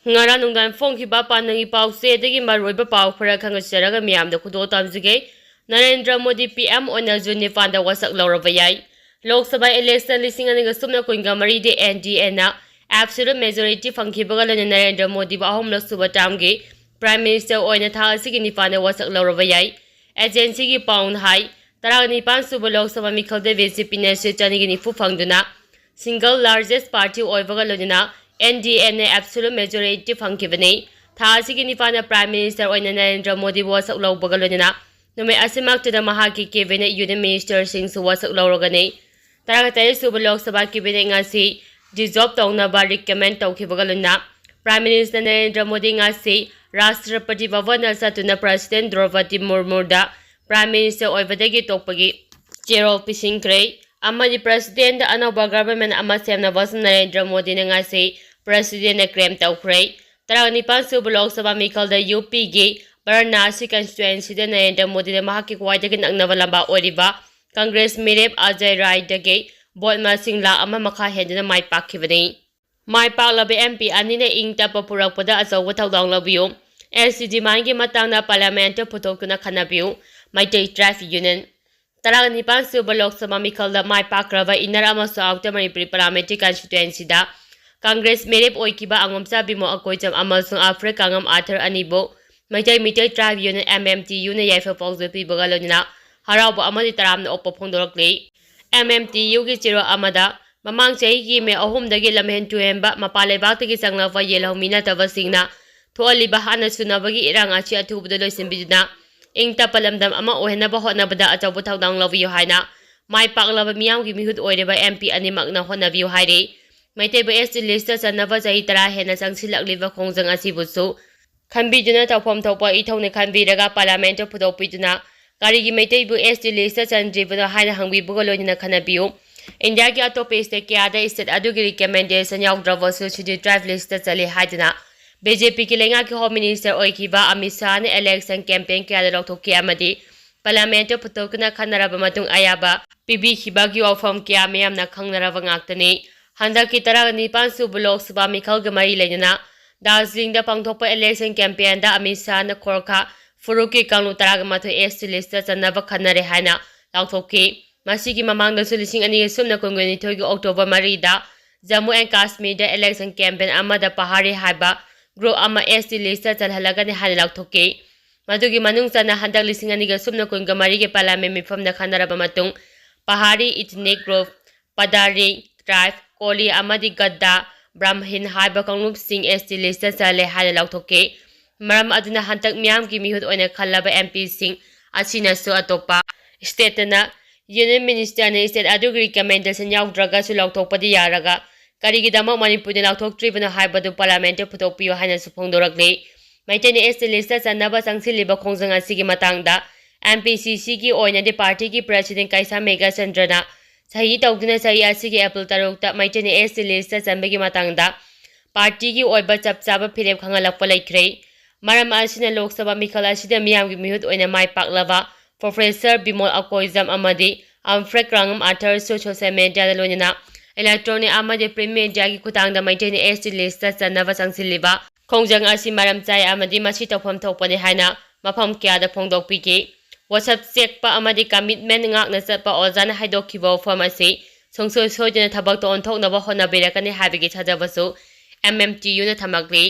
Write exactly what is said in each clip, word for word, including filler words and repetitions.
ꯉꯔꯥꯡ ꯅꯨꯡꯗꯥꯡ ꯐꯣꯡꯈꯤꯕ ꯄꯥꯟꯗꯝꯒꯤ ꯄꯥꯎꯆꯦꯗꯒꯤ ꯃꯔꯨꯑꯣꯏꯕ ꯄꯥꯎ ꯈꯔ ꯈꯪꯒꯠꯆꯔꯒ ꯃꯤꯌꯥꯝꯗ ꯈꯨꯗꯣꯜ ꯇꯝꯖꯒꯦ꯫ ꯅꯔꯦꯟꯗ꯭ꯔ ꯃꯣꯗꯤ ꯄꯤ ꯑꯦꯝ ꯑꯣꯏꯅ ꯖꯨꯟ ꯅꯤꯄꯥꯟꯗ ꯋꯥꯁꯛ ꯂꯧꯔꯕ ꯌꯥꯏ꯫ ꯂꯣꯛ ꯁꯚꯥ ꯏꯂꯦꯛꯁꯟ ꯂꯤꯁꯤꯡ ꯑꯅꯤꯒ ꯁꯨꯞꯅ ꯀꯨꯟꯒ ꯃꯔꯤꯗꯤ ꯑꯦꯟ ꯗꯤ ꯑꯦꯅ absolute majority ꯐꯪꯈꯤꯕꯒ ꯂꯣꯏꯅꯅ ꯅꯔꯦꯟꯗ꯭ꯔ ꯃꯣꯗꯤꯕꯨ ꯑꯍꯨꯝꯂꯛ ꯁꯨꯕ ꯇꯥꯔꯝꯒꯤ Prime Minister ꯑꯣꯏꯅ ꯊꯥ ꯑꯁꯤꯒꯤ ꯅꯤꯄꯥꯟꯗ ꯋꯥꯁꯛ ꯂꯧꯔꯕ ꯌꯥꯏ꯫ ꯑꯦꯖꯦꯟꯁꯤꯒꯤ ꯄꯥꯎꯅ ꯍꯥꯏ, ꯇꯔꯥꯅꯤꯄꯥꯟ ꯁꯨꯕ ꯂꯣꯛ ꯁꯚꯥ ꯃꯤꯈꯜꯗ ꯕꯤ ꯖꯦ ꯄꯤꯅ seat ꯆꯅꯤꯒ ꯅꯤꯐꯨ ꯐꯪꯗꯨꯅ single largest party ꯑꯣꯏꯕꯒ ꯂꯣꯏꯅꯅ ꯑꯦꯟ ꯗꯤ ꯑꯦꯅ absolute majority ꯐꯪꯈꯤꯕꯅꯤ꯫ ꯊꯥ ꯑꯁꯤꯒꯤ ꯅꯤꯄꯥꯟꯗ Prime Minister ꯑꯣꯏꯅ ꯅꯔꯦꯟꯗ꯭ꯔ ꯃꯣꯗꯤꯕꯨ ꯋꯥꯁꯛ ꯂꯧꯕꯒ ꯂꯣꯏꯅꯅ ꯅꯨꯃꯤꯠ ꯑꯁꯤꯃꯛꯇꯗ ꯃꯍꯥꯛꯀꯤ cabinet unit ministerꯁꯤꯡꯁꯨ ꯋꯥꯁꯛ ꯂꯧꯔꯒꯅꯤ꯫ ꯇꯔꯥꯇꯔꯦꯠ ꯁꯨꯕ ꯂꯣꯛ ꯁꯚꯥ cabinet ꯉꯁꯤ dissolve ꯇꯧꯅꯕ recommend ꯇꯧꯈꯤꯕꯒ ꯂꯣꯏꯅꯅ Prime Minister ꯅꯔꯦꯟꯗ꯭ꯔ ꯃꯣꯗꯤ ꯉꯁꯤ ꯔꯥꯁꯇ꯭ꯔꯄꯇꯤ ꯚꯕꯟꯗ ꯆꯠꯇꯨꯅ President ꯗ꯭ꯔꯧꯄꯗꯤ ꯃꯨꯔꯃꯨꯗ Prime Minister ꯑꯣꯏꯕꯗꯒꯤ ꯇꯣꯛꯄꯒꯤ ꯆꯦꯔꯣꯜ ꯄꯤꯁꯤꯟꯈ꯭ꯔꯦ꯫ ꯑꯃꯗꯤ Presidentꯗ ꯑꯅꯧꯕ government ꯑꯃ ꯁꯦꯝꯅꯕꯁꯨ ꯅꯔꯦꯟꯗ꯭ꯔ ꯃꯣꯗꯤꯅ ꯉꯁꯤ Presidentꯅ claim ꯇꯧꯈ꯭ꯔꯦ꯫ ꯇꯔꯥꯅꯤꯄꯥꯟ ꯁꯨꯕ ꯂꯣꯛ ꯁꯚꯥ ꯃꯤꯈꯜꯗ ꯌꯨ ꯄꯤꯒꯤ ꯕꯔꯥꯅꯥꯁꯤ constituencyꯗ ꯅꯔꯦꯟꯗ꯭ꯔ ꯃꯣꯗꯤꯅ ꯃꯍꯥꯛꯀꯤ ꯈ꯭ꯋꯥꯏꯗꯒꯤ ꯅꯛꯅꯕ ꯂꯝꯕꯥ ꯑꯣꯏꯔꯤꯕ Congress ꯃꯤꯔꯦꯞ ꯑꯖꯌ ꯔꯥꯏꯗꯒꯤ vote ꯃꯁꯤꯡ ꯂꯥꯈ ꯑꯃ ꯃꯈꯥꯏ ꯍꯦꯟꯗꯨꯅ ꯃꯥꯏ ꯄꯥꯛꯈꯤꯕꯅꯤ꯫ ꯃꯥꯏ ꯄꯥꯛꯂꯕ ꯑꯦꯝ ꯄꯤ ꯑꯅꯤꯅ ꯏꯪ ꯇꯞꯄ ꯄꯨꯔꯛꯄꯗ ꯑꯆꯧꯕ ꯊꯧꯗꯥꯡ ꯂꯧꯕꯤꯌꯨ꯫ ꯑꯦꯁ ꯇꯤ demandꯒꯤ ꯃꯇꯥꯡꯗ Parliamentꯇ ꯄꯨꯊꯣꯛꯇꯨꯅ ꯈꯟꯅꯕꯤꯌꯨ꯫ Meitei Tribe Union꯫ ꯇꯔꯥꯅꯤꯄꯥꯟ ꯁꯨꯕ ꯂꯣꯛ ꯁꯚꯥ ꯃꯤꯈꯜꯗ ꯃꯥꯏ ꯄꯥꯛꯈ꯭ꯔꯕ Inner ꯑꯃꯁꯨꯡ Outer ꯃꯅꯤꯄꯨꯔꯤ Parliamentary Constituencyꯗ Congress ꯃꯤꯔꯦꯞ ꯑꯣꯏꯈꯤꯕ ꯑꯉꯣꯝꯆꯥ ꯕꯤꯃꯣ ꯑꯀꯣꯏꯆꯝ ꯑꯃꯁꯨꯡ Alfred ꯀꯥꯡꯉꯝ ꯑꯥꯔꯊꯔ ꯑꯅꯤꯕꯨ Meitei Meetei Tribe Union, M M T Uꯅ ꯌꯥꯏꯐ ꯄꯥꯎꯖꯦꯜ ꯄꯤꯕꯒ ꯂꯣꯏꯅꯅ ꯍꯔꯥꯎꯕ ꯑꯃꯗꯤ ꯇꯔꯥꯝꯅ ꯑꯣꯛꯄ ꯐꯣꯡꯗꯣꯔꯛꯂꯤ꯫ M M T Uꯒꯤ ꯆꯦꯔꯣꯜ ꯑꯃꯗ, ꯃꯃꯥꯡ ꯆꯍꯤꯒꯤ ꯃꯦ ꯑꯍꯨꯝꯗꯒꯤ ꯂꯝꯍꯦꯟ ꯇꯨꯍꯦꯟꯕ ꯃꯄꯥꯟ ꯂꯩꯕꯥꯛꯇꯒꯤ ꯆꯪꯂꯛꯄ ꯌꯦꯜꯍꯧꯃꯤ ꯅꯠꯇꯕꯁꯤꯡꯅ ꯊꯣꯛꯍꯜꯂꯤꯕ ꯍꯥꯟꯅ ꯁꯨꯅꯕꯒꯤ ꯏꯔꯥꯡ ꯑꯁꯤ ꯑꯊꯨꯕꯗ ꯂꯣꯏꯁꯤꯟꯕꯤꯗꯨꯅ ꯏꯪ ꯇꯞꯄ ꯂꯝꯗꯝ ꯑꯃ ꯑꯣꯏꯍꯟꯅꯕ ꯍꯣꯠꯅꯕꯗ ꯑꯆꯧꯕ ꯊꯧꯗꯥꯡ ꯂꯧꯕꯤꯌꯨ ꯍꯥꯏꯅ ꯃꯥꯏ ꯄꯥꯛꯂꯕ ꯃꯤꯌꯥꯝꯒꯤ ꯃꯤꯍꯨꯠ ꯑꯣꯏꯔꯤꯕ M P ꯑꯅꯤꯃꯛꯅ ꯍꯣꯠꯅꯕꯤꯌꯨ ꯍꯥꯏꯔꯤ꯫ ꯃꯩꯇꯩꯕꯨ S T listꯇ ꯆꯟꯅꯕ ꯆꯍꯤ ꯇꯔꯥ ꯍꯦꯟꯅ ꯆꯪꯁꯤꯜꯂꯛꯂꯤꯕ ꯈꯣꯡꯖꯪ ꯑꯁꯤꯕꯨꯁꯨ ꯈꯟꯕꯤꯗꯨꯅ ꯇꯧꯐꯝ ꯊꯣꯛꯄ ꯏꯊꯧꯅꯤ ꯈꯟꯕꯤꯔꯒ Parliamentꯇ ꯄꯨꯊꯣꯛꯄꯤꯗꯨꯅ ꯀꯔꯤꯒꯤ ꯃꯩꯇꯩꯕꯨ S T listꯇ ꯆꯟꯗ꯭ꯔꯤꯕꯅꯣ ꯍꯥꯏꯅ ꯍꯪꯕꯤꯕꯒ ꯂꯣꯏꯅꯅ ꯈꯟꯅꯕꯤꯌꯨ꯫ ꯏꯟꯗꯤꯌꯥꯒꯤ ꯑꯇꯣꯞꯄ state ꯀꯌꯥꯗ state ꯑꯗꯨꯒꯤ recommendation ꯌꯥꯎꯗ꯭ꯔꯕꯁꯨ Scheduled Tribe listꯇ ꯆꯜꯂꯤ ꯍꯥꯏꯗꯨꯅ B J Pꯒꯤ ꯂꯩꯉꯥꯛꯀꯤ Home Minister ꯑꯣꯏꯈꯤꯕ ꯑꯃꯤꯠ ꯁꯥꯍꯅ election campaign ꯀꯌꯥꯗ ꯂꯥꯎꯊꯣꯛꯈꯤ ꯑꯃꯗꯤ Parliamentꯇ ꯄꯨꯊꯣꯛꯇꯨꯅ ꯈꯟꯅꯔꯕ ꯃꯇꯨꯡ ꯑꯌꯥꯕ ꯄꯤꯕꯤꯈꯤꯕꯒꯤ ꯋꯥꯐꯝ ꯀꯌꯥ ꯃꯤꯌꯥꯝꯅ ꯈꯪꯅꯔꯕ ꯉꯥꯛꯇꯅꯤ꯫ ꯍꯟꯗꯛꯀꯤ ꯇꯔꯥꯅꯤꯄꯥꯟ ꯁꯨꯕ ꯂꯣꯛ ꯁꯚꯥ ꯃꯤꯈꯜꯒ ꯃꯔꯤ ꯂꯩꯅꯅ ꯗꯥꯔꯖꯤꯂꯤꯡꯗ ꯄꯥꯡꯊꯣꯛꯄ election campaignꯗ ꯑꯃꯤꯠ ꯁꯥꯍꯅ ꯈꯣꯔꯈꯥ ꯐꯨꯔꯨꯞꯀꯤ ꯀꯥꯡꯂꯨꯞ ꯇꯔꯥꯒ ꯃꯥꯊꯣꯏ ST listꯇ ꯆꯟꯅꯕ ꯈꯟꯅꯔꯦ ꯍꯥꯏꯅ ꯂꯥꯎꯊꯣꯛꯈꯤ꯫ ꯃꯁꯤꯒꯤ ꯃꯃꯥꯡꯗꯁꯨ ꯂꯤꯁꯤꯡ ꯑꯅꯤꯒ ꯁꯨꯞꯅ ꯀꯨꯟꯅꯤꯊꯣꯏꯒꯤ October ꯃꯔꯤꯗ ꯖꯝꯃꯨ and ꯀꯥꯁꯃꯤꯔꯗ election campaign ꯑꯃꯗ ꯄꯍꯥꯔꯤ ꯍꯥꯏꯕ group ꯑꯃ ST listꯇ ꯆꯜꯍꯜꯂꯒꯅꯤ ꯍꯥꯏꯅ ꯂꯥꯎꯊꯣꯛꯈꯤ꯫ ꯃꯗꯨꯒꯤ ꯃꯅꯨꯡ ꯆꯟꯅ ꯍꯟꯗꯛ ꯂꯤꯁꯤꯡ ꯑꯅꯤꯒ ꯁꯨꯞꯅ ꯀꯨꯟꯒ ꯃꯔꯤꯒꯤ parliament ꯃꯤꯐꯝꯗ ꯈꯟꯅꯔꯕ ꯃꯇꯨꯡ ꯄꯍꯥꯔꯤ ethnic group, ꯄꯗꯥꯔꯤ tribe, ꯀꯣꯂꯤ ꯑꯃꯗꯤ ꯒꯗꯥ ꯕ꯭ꯔꯥꯍꯃꯤꯟ ꯍꯥꯏꯕ ꯀꯥꯡꯂꯨꯞꯁꯤꯡ ST listꯇ ꯆꯜꯂꯦ ꯍꯥꯏꯅ ꯂꯥꯎꯊꯣꯛꯈꯤ꯫ ꯃꯔꯝ ꯑꯗꯨꯅ ꯍꯟꯗꯛ ꯃꯤꯌꯥꯝꯒꯤ ꯃꯤꯍꯨꯠ ꯑꯣꯏꯅ ꯈꯜꯂꯕ MPꯁꯤꯡ ꯑꯁꯤꯅꯁꯨ ꯑꯇꯣꯞꯄ stateꯇꯅ Union Ministerꯅ state ꯑꯗꯨꯒꯤ recommendation ꯌꯥꯎꯗ꯭ꯔꯒꯁꯨ ꯂꯥꯎꯊꯣꯛꯄꯗꯤ ꯌꯥꯔꯒ ꯀꯔꯤꯒꯤꯗꯃꯛ ꯃꯅꯤꯄꯨꯔꯅ ꯂꯥꯎꯊꯣꯛꯇ꯭ꯔꯤꯕꯅꯣ ꯍꯥꯏꯕꯗꯨ parliamentꯇ ꯄꯨꯊꯣꯛꯄꯤꯌꯨ ꯍꯥꯏꯅꯁꯨ ꯐꯣꯡꯗꯣꯔꯛꯂꯤ꯫ ꯃꯩꯇꯩꯅ ST listꯇ ꯆꯟꯅꯕ ꯆꯪꯁꯤꯜꯂꯤꯕ ꯈꯣꯡꯖꯪ ꯑꯁꯤꯒꯤ ꯃꯇꯥꯡꯗ MPCCꯒꯤ ꯑꯣꯏꯅꯗꯤ partyꯒꯤ president ꯀꯩꯁꯥꯝ ꯃꯦꯘꯆꯟꯗ꯭ꯔꯅ ꯆꯍꯤ ꯇꯧꯗꯨꯅ ꯆꯍꯤ ꯑꯁꯤꯒꯤ April ꯇꯔꯨꯛꯇ ꯃꯩꯇꯩꯅ ST listꯇ ꯆꯟꯕꯒꯤ ꯃꯇꯥꯡꯗ partyꯒꯤ ꯑꯣꯏꯕ ꯆꯞ ꯆꯥꯕ ꯐꯤꯔꯦꯞ ꯈꯪꯍꯜꯂꯛꯄ ꯂꯩꯈ꯭ꯔꯦ꯫ ꯃꯔꯝ ꯑꯁꯤꯅ ꯂꯣꯛ ꯁꯚꯥ ꯃꯤꯈꯜ ꯑꯁꯤꯗ ꯃꯤꯌꯥꯝꯒꯤ ꯃꯤꯍꯨꯠ ꯑꯣꯏꯅ ꯃꯥꯏ ꯄꯥꯛꯂꯕ Professor ꯕꯤꯃꯣꯜ ꯑꯀꯣꯏꯖꯝ ꯑꯃꯗꯤ Alfred ꯔꯥꯉꯝ ꯑꯥꯔꯊꯔꯁꯨ social mediaꯗ ꯂꯣꯏꯅꯅ electronic ꯑꯃꯗꯤ print mediaꯒꯤ ꯈꯨꯠꯊꯥꯡꯗ ꯃꯩꯇꯩꯅ ST listꯇ ꯆꯟꯅꯕ ꯆꯪꯁꯤꯜꯂꯤꯕ ꯈꯣꯡꯖꯪ ꯑꯁꯤ ꯃꯔꯝ ꯆꯥꯏ ꯑꯃꯗꯤ ꯃꯁꯤ ꯇꯧꯐꯝ ꯊꯣꯛꯄꯅꯤ ꯍꯥꯏꯅ ꯃꯐꯝ ꯀꯌꯥꯗ ꯐꯣꯡꯗꯣꯛꯄꯤꯈꯤ꯫ ꯋꯥꯁꯛ ꯆꯦꯛꯄ ꯑꯃꯗꯤ commitment ꯉꯥꯛꯅ ꯆꯠꯄ ꯑꯣꯖꯥꯅ ꯍꯥꯏꯗꯣꯛꯈꯤꯕ ꯋꯥꯐꯝ ꯑꯁꯤ ꯁꯨꯡꯁꯣꯏ ꯁꯣꯏꯗꯅ ꯊꯕꯛꯇ ꯑꯣꯟꯊꯣꯛꯅꯕ ꯍꯣꯠꯅꯕꯤꯔꯛꯀꯅꯤ ꯍꯥꯏꯕꯒꯤ ꯊꯥꯖꯕꯁꯨ MMTUꯅ ꯊꯝꯂꯛꯂꯤ꯫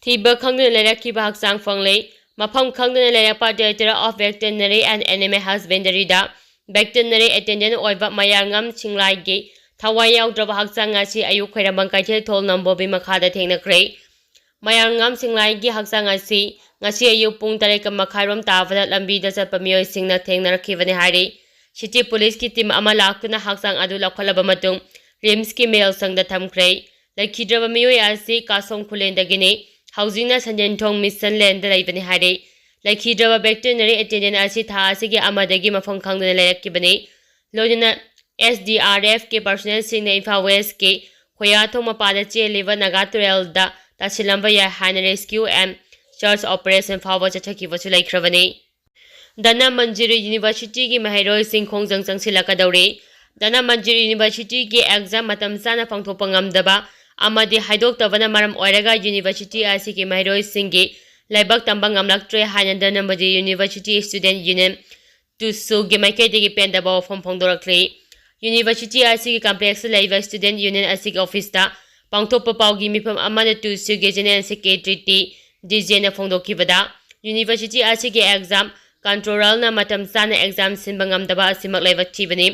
ꯊꯤꯕ ꯈꯪꯗꯅ ꯂꯩꯔꯛꯈꯤꯕ ꯍꯛꯆꯥꯡ ꯐꯪꯂꯦ꯫ ꯃꯐꯝ ꯈꯪꯗꯅ ꯂꯩꯔꯛꯄ Director of Veterinary and Animal Husbandryꯗ veterinary attendant ꯑꯣꯏꯕ ꯃꯌꯥꯔꯉꯝ ꯁꯤꯡꯂꯥꯏꯒꯤ ꯊꯋꯥꯏ ꯌꯥꯎꯗ꯭ꯔꯕ ꯍꯛꯆꯥꯡ ꯑꯁꯤ ꯑꯌꯨꯛ ꯈ꯭ꯋꯥꯏꯔꯝꯕꯟ ꯀꯩꯊꯦꯜ ꯊꯣꯡ ꯅꯝꯕꯣꯜꯒꯤ ꯃꯈꯥꯗ ꯊꯦꯡꯅꯈ꯭ꯔꯦ꯫ ꯃꯌꯥꯔꯉꯝ ꯁꯤꯡꯂꯥꯏꯒꯤ ꯍꯛꯆꯥꯡ ꯑꯁꯤ ꯉꯁꯤ ꯑꯌꯨꯛ ꯄꯨꯡ ꯇꯔꯦꯠꯀ ꯃꯈꯥꯏꯔꯣꯝ ꯇꯥꯕꯗ ꯂꯝꯕꯤꯗ ꯆꯠꯄ ꯃꯤꯑꯣꯏꯁꯤꯡꯅ ꯊꯦꯡꯅꯔꯛꯈꯤꯕꯅꯤ ꯍꯥꯏꯔꯤ꯫ City Policeꯀꯤ team ꯑꯃ ꯂꯥꯛꯇꯨꯅ ꯍꯛꯆꯥꯡ ꯑꯗꯨ ꯂꯧꯈꯠꯂꯕ ꯃꯇꯨꯡ RIMSꯀꯤ ꯃꯌꯦꯜ ꯁꯪꯗ ꯊꯝꯈ꯭ꯔꯦ꯫ ꯂꯩꯈꯤꯗ꯭ꯔꯕ ꯃꯤꯑꯣꯏ ꯑꯁꯤ ꯀꯥꯁꯣꯡ ꯈꯨꯂꯦꯟꯗꯒꯤꯅꯤ꯫ ꯍꯧꯖꯤꯛꯅ ꯁꯟꯖꯦꯟꯊꯣꯡ Mission Laneꯗ ꯂꯩꯕꯅꯤ ꯍꯥꯏꯔꯤ꯫ ꯂꯩꯈꯤꯗ꯭ꯔꯕ veterinary attendant ꯑꯁꯤ ꯊꯥ ꯑꯁꯤꯒꯤ ꯑꯃꯗꯒꯤ ꯃꯐꯝ ꯈꯪꯗꯅ ꯂꯩꯔꯛꯈꯤꯕꯅꯤ꯫ ꯂꯣꯏꯅꯅ SDRFꯀꯤ personnelꯁꯤꯡꯅ ꯏꯝꯐꯥꯜ Westꯀꯤ ꯈꯣꯌꯥꯊꯣꯡ ꯃꯄꯥꯗ ꯆꯦꯜꯂꯤꯕ ꯅꯥꯒꯥ ꯇꯨꯔꯦꯜꯗ ꯇꯥꯁꯤꯜꯂꯝꯕ ꯌꯥꯏ ꯍꯥꯏꯅ rescue and search operation ꯐꯥꯎꯕ ꯆꯠꯊꯈꯤꯕꯁꯨ ꯂꯩꯈ꯭ꯔꯕꯅꯤ꯫ ꯙꯅꯃꯟꯖꯨꯔꯤ Universityꯒꯤ ꯃꯍꯩꯔꯣꯏꯁꯤꯡ ꯈꯣꯡꯖꯪ ꯆꯪꯁꯤꯜꯂꯛꯀꯗꯧꯔꯤ꯫ ꯙꯅꯃꯟꯖꯨꯔꯤ Universityꯒꯤ exam ꯃꯇꯝ ꯆꯥꯅ ꯄꯥꯡꯊꯣꯛꯄ ꯉꯝꯗꯕ ꯑꯃꯗꯤ ꯍꯥꯏꯗꯣꯛꯇꯕꯅ ꯃꯔꯝ ꯑꯣꯏꯔꯒ university ꯑꯁꯤꯒꯤ ꯃꯍꯩꯔꯣꯏꯁꯤꯡꯒꯤ ꯂꯥꯏꯕꯛ ꯇꯝꯕ ꯉꯝꯂꯛꯇ꯭ꯔꯦ ꯍꯥꯏꯅ ꯙꯅꯃꯖꯤ University Student Union, ꯇꯨꯁꯨꯒꯤ ꯃꯥꯏꯀꯩꯗꯒꯤ ꯄꯦꯟꯗꯕ ꯋꯥꯐꯝ ꯐꯣꯡꯗꯣꯔꯛꯂꯤ꯫ University ꯑꯁꯤꯒꯤ complexꯇ ꯂꯩꯕ Student Union ꯑꯁꯤꯒꯤ officeꯇ ꯄꯥꯡꯊꯣꯛꯄ ꯄꯥꯎꯒꯤ ꯃꯤꯐꯝ ꯑꯃꯅ ꯇꯨꯁꯨꯒꯤ General Secretary ꯇꯤ ꯗꯤꯖꯦꯅ ꯐꯣꯡꯗꯣꯛꯈꯤꯕꯗ, university ꯑꯁꯤꯒꯤ exam controllerꯅ ꯃꯇꯝ ꯆꯥꯅ exam ꯁꯤꯟꯕ ꯉꯝꯗꯕ ꯑꯁꯤꯃꯛ ꯂꯥꯏꯕꯛ ꯊꯤꯕꯅꯤ꯫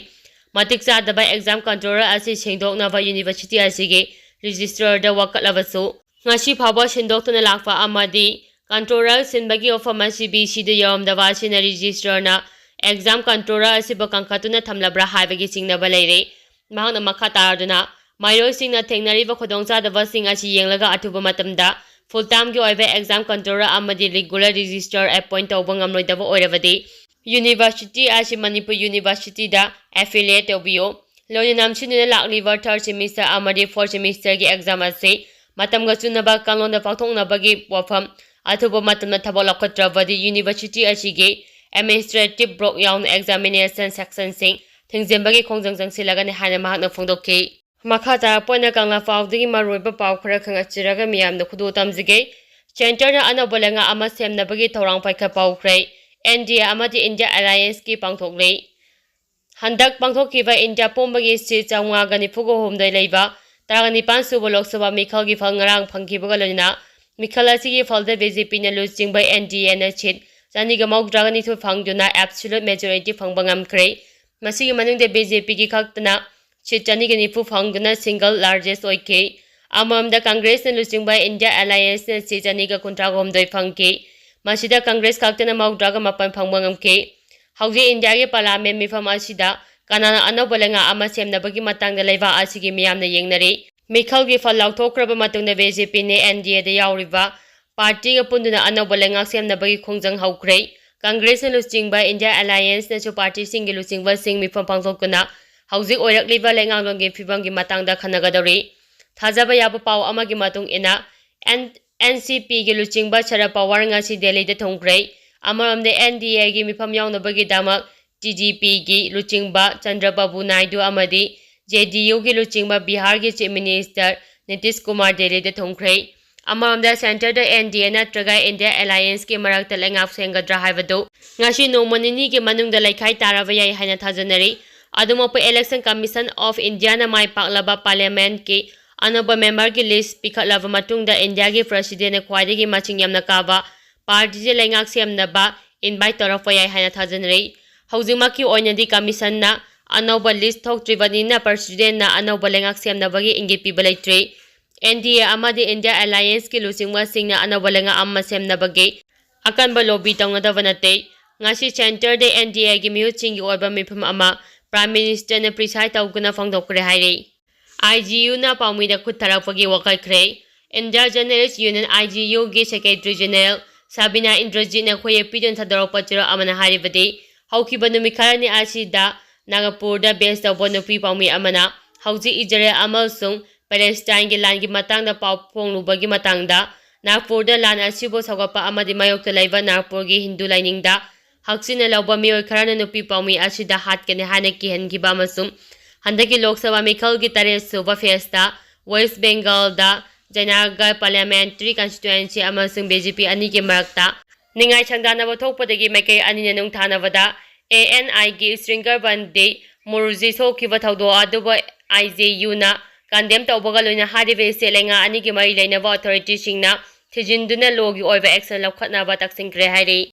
ꯃꯇꯤꯛ ꯆꯥꯗꯕ exam controller ꯑꯁꯤ ꯁꯦꯡꯗꯣꯛꯅꯕ university ꯑꯁꯤꯒꯤ registrarꯗ ꯋꯥꯀꯠꯂꯕꯁꯨ, ꯉꯁꯤ ꯐꯥꯎꯕ ꯁꯤꯟꯗꯣꯛꯇꯨꯅ ꯂꯥꯛꯄ ꯑꯃꯗꯤ controller ꯁꯤꯟꯕꯒꯤ ꯋꯥꯐꯝ ꯑꯁꯤ ꯕꯤ ꯁꯤꯗ ꯌꯧꯔꯝꯗꯕ ꯑꯁꯤꯅ registrarꯅ exam controller ꯑꯁꯤꯕꯨ ꯀꯟꯈꯠꯇꯨꯅ ꯊꯝꯂꯕ꯭ꯔꯥ ꯍꯥꯏꯕꯒꯤ ꯆꯤꯡꯅꯕ ꯂꯩꯔꯤ꯫ ꯃꯍꯥꯛꯅ ꯃꯈꯥ ꯇꯥꯔꯗꯨꯅ, ꯃꯍꯩꯔꯣꯏꯁꯤꯡꯅ ꯊꯦꯡꯅꯔꯤꯕ ꯈꯨꯗꯣꯡꯆꯥꯗꯕꯁꯤꯡ ꯑꯁꯤ ꯌꯦꯡꯂꯒ ꯑꯊꯨꯕ ꯃꯇꯝꯗ full timeꯒꯤ ꯑꯣꯏꯕ exam controller ꯑꯃꯗꯤ regular registrar appoint ꯇꯧꯕ ꯉꯝꯂꯣꯏꯗꯕ ꯑꯣꯏꯔꯕꯗꯤ, university ꯑꯁꯤ ꯃꯅꯤꯄꯨꯔ Universityꯗ affiliate ꯇꯧꯕꯤꯌꯨ꯫ ꯂꯣꯏꯅ ꯅꯝꯁꯤꯟꯗꯨꯅ ꯂꯥꯛꯂꯤꯕ third semester ꯑꯃꯗꯤ fourth semesterꯒꯤ exam ꯑꯁꯤ ꯃꯇꯝꯒ ꯆꯨꯅꯕ ꯀꯥꯡꯂꯣꯟꯗ ꯄꯥꯡꯊꯣꯛꯅꯕꯒꯤ ꯋꯥꯐꯝ, ꯑꯊꯨꯕ ꯃꯇꯝꯗ ꯊꯕꯛ ꯂꯧꯈꯠꯇ꯭ꯔꯕꯗꯤ university ꯑꯁꯤꯒꯤ administrative block ꯌꯥꯎꯅ examination sectionꯁꯤꯡ ꯊꯤꯡꯖꯤꯟꯕꯒꯤ ꯈꯣꯡꯖꯪ ꯆꯪꯁꯤꯜꯂꯒꯅꯤ ꯍꯥꯏꯅ ꯃꯍꯥꯛꯅ ꯐꯣꯡꯗꯣꯛꯈꯤ꯫ ꯃꯈꯥ ꯇꯥꯔꯛꯄ ꯑꯣꯏꯅ ꯀꯪꯂꯥ ꯄꯥꯎꯗꯒꯤ ꯃꯔꯨꯑꯣꯏꯕ ꯄꯥꯎ ꯈꯔ ꯈꯪꯍꯟꯖꯔꯒ ꯃꯤꯌꯥꯝꯗ ꯈꯨꯗꯣꯜ ꯇꯝꯖꯒꯦ꯫ Centreꯅ ꯑꯅꯧꯕ ꯂꯩꯉꯥꯛ ꯑꯃ ꯁꯦꯝꯅꯕꯒꯤ ꯊꯧꯔꯥꯡ ꯄꯥꯏꯈꯠꯄ ꯍꯧꯈ꯭ꯔꯦ꯫ N D A ꯑꯃꯗꯤ India Allianceꯀꯤ ꯄꯥꯡꯊꯣꯛꯂꯤ꯫ ꯍꯟꯗꯛ ꯄꯥꯡꯊꯣꯛꯈꯤꯕ ꯏꯟꯗꯤꯌꯥ ꯄꯨꯝꯕꯒꯤ seat ꯆꯥꯝꯃꯉꯥꯒ ꯅꯤꯐꯨꯒ ꯍꯨꯝꯗꯣꯏ ꯂꯩꯕ ꯇꯔꯥꯅꯤꯄꯥꯟ ꯁꯨꯕ ꯂꯣꯛ ꯁꯚꯥ ꯃꯤꯈꯜꯒꯤ ꯐꯜ ꯉꯔꯥꯡ ꯐꯪꯈꯤꯕꯒ ꯂꯣꯏꯅꯅ, ꯃꯤꯈꯜ ꯑꯁꯤꯒꯤ ꯐꯜꯗ B J Pꯅ ꯂꯨꯆꯤꯡꯕ N D Aꯅ seat ꯆꯅꯤꯒ ꯃꯧꯗ꯭ꯔꯥꯒ ꯅꯤꯊꯣꯏ ꯐꯪꯗꯨꯅ absolute majority ꯐꯪꯕ ꯉꯝꯈ꯭ꯔꯦ꯫ ꯃꯁꯤꯒꯤ ꯃꯅꯨꯡꯗ B J Pꯒꯤ ꯈꯛꯇꯅ seat ꯆꯅꯤꯒ ꯅꯤꯐꯨ ꯐꯪꯗꯨꯅ single largest ꯑꯣꯏꯈꯤ꯫ ꯑꯃꯔꯣꯝꯗ, ꯀꯪꯒ꯭ꯔꯦꯁꯅ ꯂꯨꯆꯤꯡꯕ ꯏꯟꯗꯤꯌꯥ Allianceꯅ seat ꯆꯅꯤꯒ ꯀꯨꯟꯊ꯭ꯔꯥꯒ ꯍꯨꯝꯗꯣꯏ ꯐꯪꯈꯤ꯫ ꯃꯁꯤꯗ ꯀꯪꯒ꯭ꯔꯦꯁ ꯈꯛꯇꯅ ꯃꯧꯗ꯭ꯔꯥꯒ ꯃꯥꯄꯟ ꯐꯪꯕ ꯉꯝꯈꯤ꯫ ꯍꯧꯖꯤꯛ ꯏꯟꯗꯤꯌꯥꯒꯤ parliament ꯃꯤꯐꯝ ꯑꯁꯤꯗ ꯀꯅꯥꯅ ꯑꯅꯧꯕ ꯂꯩꯉꯥꯛ ꯑꯃ ꯁꯦꯝꯅꯕꯒꯤ ꯃꯇꯥꯡꯗ ꯂꯩꯕꯥꯛ ꯑꯁꯤꯒꯤ ꯃꯤꯌꯥꯝꯅ ꯌꯦꯡꯅꯔꯤ꯫ ꯃꯤꯈꯜꯒꯤ ꯐꯜ ꯂꯥꯎꯊꯣꯛꯈ꯭ꯔꯕ ꯃꯇꯨꯡꯗ B J Pꯅ N D Aꯗ ꯌꯥꯎꯔꯤꯕ partyꯒ ꯄꯨꯟꯗꯨꯅ ꯑꯅꯧꯕ ꯂꯩꯉꯥꯛ ꯁꯦꯝꯅꯕꯒꯤ ꯈꯣꯡꯖꯪ ꯍꯧꯈ꯭ꯔꯦ꯫ ꯀꯪꯒ꯭ꯔꯦꯁꯅ ꯂꯨꯆꯤꯡꯕ ꯏꯟꯗꯤꯌꯥ Allianceꯅꯁꯨ partyꯁꯤꯡꯒꯤ ꯂꯨꯆꯤꯡꯕꯁꯤꯡ ꯃꯤꯐꯝ ꯄꯥꯡꯊꯣꯛꯇꯨꯅ ꯍꯧꯖꯤꯛ ꯑꯣꯏꯔꯛꯂꯤꯕ ꯂꯩꯉꯥꯛꯂꯣꯟꯒꯤ ꯐꯤꯕꯝꯒꯤ ꯃꯇꯥꯡꯗ ꯈꯟꯅꯒꯗꯧꯔꯤ꯫ ꯊꯥꯖꯕ ꯌꯥꯕ ꯄꯥꯎ ꯑꯃꯒꯤ ꯃꯇꯨꯡ ꯏꯟꯅ, N-, N C Pꯒꯤ ꯂꯨꯆꯤꯡꯕ ꯁꯔꯗ ꯄꯋꯥꯔ ꯉꯁꯤ ꯗꯦꯜꯂꯤꯗ ꯊꯨꯡꯈ꯭ꯔꯦ꯫ ꯑꯃꯔꯣꯝꯗ, N D Aꯒꯤ ꯃꯤꯐꯝ ꯌꯥꯎꯅꯕꯒꯤꯗꯃꯛ T D Pꯒꯤ ꯂꯨꯆꯤꯡꯕ ꯆꯟꯗ꯭ꯔ ꯕꯥꯕꯨ ꯅꯥꯏꯗꯨ ꯑꯃꯗꯤ J D Uꯒꯤ ꯂꯨꯆꯤꯡꯕ ꯕꯤꯍꯥꯔꯒꯤ Chief Minister ꯅꯤꯇꯤꯁ ꯀꯨꯃꯥꯔ ꯗꯦꯜꯂꯤꯗ ꯊꯨꯡꯈ꯭ꯔꯦ꯫ ꯑꯃꯔꯣꯝꯗ centreꯗ N D A ꯅꯠꯇ꯭ꯔꯒ India Allianceꯀꯤ ꯃꯔꯛꯇ ꯂꯩꯉꯥꯛ ꯁꯦꯝꯒꯗ꯭ꯔꯥ ꯍꯥꯏꯕꯗꯨ ꯉꯁꯤ ꯅꯣꯡꯃ ꯅꯤꯅꯤꯒꯤ ꯃꯅꯨꯡꯗ ꯂꯩꯈꯥꯏ ꯇꯥꯔꯕ ꯌꯥꯏ ꯍꯥꯏꯅ ꯊꯥꯖꯅꯔꯤ꯫ ꯑꯗꯨꯃꯛꯄꯨ Election Commission of Indiaꯅ ꯃꯥꯏ ꯄꯥꯛꯂꯕ Parliamentꯀꯤ ꯑꯅꯧꯕ memberꯒꯤ list ꯄꯤꯈꯠꯂꯕ ꯃꯇꯨꯡꯗ Indiaꯒꯤ Presidentꯅ ꯈ꯭ꯋꯥꯏꯗꯒꯤ ꯃꯁꯤꯡ ꯌꯥꯝꯅ ꯀꯥꯕ partyꯁꯦ ꯂꯩꯉꯥꯛ ꯁꯦꯝꯅꯕ invite ꯇꯧꯔꯛꯄ ꯌꯥꯏ ꯍꯥꯏꯅ ꯊꯥꯖꯅꯔꯤ꯫ ꯍꯧꯖꯤꯛꯃꯛꯀꯤ ꯑꯣꯏꯅꯗꯤ Commissionꯅ ꯑꯅꯧꯕ list ꯊꯣꯛꯇ꯭ꯔꯤꯕꯅꯤꯅ Presidentꯅ ꯑꯅꯧꯕ ꯂꯩꯉꯥꯛ ꯁꯦꯝꯅꯕꯒꯤ ꯏꯪꯒꯤꯠ ꯄꯤꯕ ꯂꯩꯇ꯭ꯔꯤ꯫ N D A ꯑꯃꯗꯤ India Allianceꯀꯤ ꯂꯨꯆꯤꯡꯕꯁꯤꯡꯅ ꯑꯅꯧꯕ ꯂꯩꯉꯥꯛ ꯑꯃ ꯁꯦꯝꯅꯕꯒꯤ ꯑꯀꯟꯕ lobby ꯇꯧꯅꯗꯕ ꯅꯠꯇꯦ꯫ ꯉꯁꯤ centreꯗ N D Aꯒꯤ ꯃꯤꯍꯨꯠꯁꯤꯡꯒꯤ ꯑꯣꯏꯕ ꯃꯤꯐꯝ ꯑꯃ Prime Ministerꯅ preside ꯇꯧꯗꯨꯅ ꯐꯣꯡꯗꯣꯛꯈ꯭ꯔꯦ ꯍꯥꯏꯔꯤ꯫ IGUꯅ ꯄꯥꯎꯃꯤꯗ ꯈꯨꯠ ꯊꯥꯔꯛꯄꯒꯤ ꯋꯥꯀꯠꯈ꯭ꯔꯦ꯫ India Journalist Union, IGUꯒꯤ Secretary General ꯁꯥꯕꯤꯅꯥ ꯏꯟꯗ꯭ꯔꯖꯤꯠꯅ ꯈꯣꯌꯦ ꯄꯤꯗꯨꯅ ꯊꯥꯗꯣꯔꯛꯄ ꯆꯦꯔꯣꯜ ꯑꯃꯅ ꯍꯥꯏꯔꯤꯕꯗꯤ, ꯍꯧꯈꯤꯕ ꯅꯨꯃꯤꯠ ꯈꯔꯅꯤ ꯑꯁꯤꯗ ꯅꯥꯒꯄꯨꯔꯗ base ꯇꯧꯕ ꯅꯨꯄꯤ ꯄꯥꯎꯃꯤ ꯑꯃꯅ ꯍꯧꯖꯤꯛ ꯏꯖꯔꯦꯜ ꯑꯃꯁꯨꯡ ꯄꯦꯂꯦꯁꯇꯥꯏꯟꯒꯤ ꯂꯥꯟꯒꯤ ꯃꯇꯥꯡꯗ ꯄꯥꯎ ꯐꯣꯡꯂꯨꯕꯒꯤ ꯃꯇꯥꯡꯗ, ꯅꯥꯒꯄꯨꯔꯗ ꯂꯥꯟ ꯑꯁꯤꯕꯨ ꯁꯧꯒꯠꯄ ꯑꯃꯗꯤ ꯃꯥꯌꯣꯛꯇ ꯂꯩꯕ ꯅꯥꯒꯄꯨꯔꯒꯤ ꯍꯤꯟꯗꯨ ꯂꯥꯏꯅꯤꯡꯗ ꯍꯛꯆꯤꯟꯅ ꯂꯧꯕ ꯃꯤꯑꯣꯏ ꯈꯔꯅ ꯅꯨꯄꯤ ꯄꯥꯎꯃꯤ ꯑꯁꯤꯗ ꯍꯥꯠꯀꯅꯤ ꯍꯥꯏꯅ ꯀꯤꯍꯟꯈꯤꯕ ꯑꯃꯁꯨꯡ ꯍꯟꯗꯛꯀꯤ ꯂꯣꯛ ꯁꯚꯥ ꯃꯤꯈꯜꯒꯤ ꯇꯔꯦꯠ ꯁꯨꯕ phaseꯇ West Bengalꯗ ꯖꯌꯅꯒꯔ Parliamentary Constituency ꯑꯃꯁꯨꯡ B J P ꯑꯅꯤꯒꯤ ꯃꯔꯛꯇ ꯅꯤꯡꯉꯥꯏ ꯁꯪꯗꯥꯅꯕ ꯊꯣꯛꯄꯗꯒꯤ ꯃꯥꯏꯀꯩ ꯑꯅꯤꯅ ꯅꯨꯡꯊꯥꯅꯕꯗ A N Iꯒꯤ Shringar Bande Murji ꯁꯣꯛꯈꯤꯕ ꯊꯧꯗꯣꯛ ꯑꯗꯨꯕꯨ IJUꯅ condemn ꯇꯧꯕꯒ ꯂꯣꯏꯅ ꯍꯥꯏꯔꯤꯕ state ꯂꯩꯉꯥꯛ ꯑꯅꯤꯒꯤ ꯃꯔꯤ ꯂꯩꯅꯕ authorityꯁꯤꯡꯅ ꯊꯤꯖꯤꯟꯗꯨꯅ lawꯒꯤ ꯑꯣꯏꯕ action ꯂꯧꯈꯠꯅꯕ ꯇꯛꯁꯤꯟꯈ꯭ꯔꯦ ꯍꯥꯏꯔꯤ꯫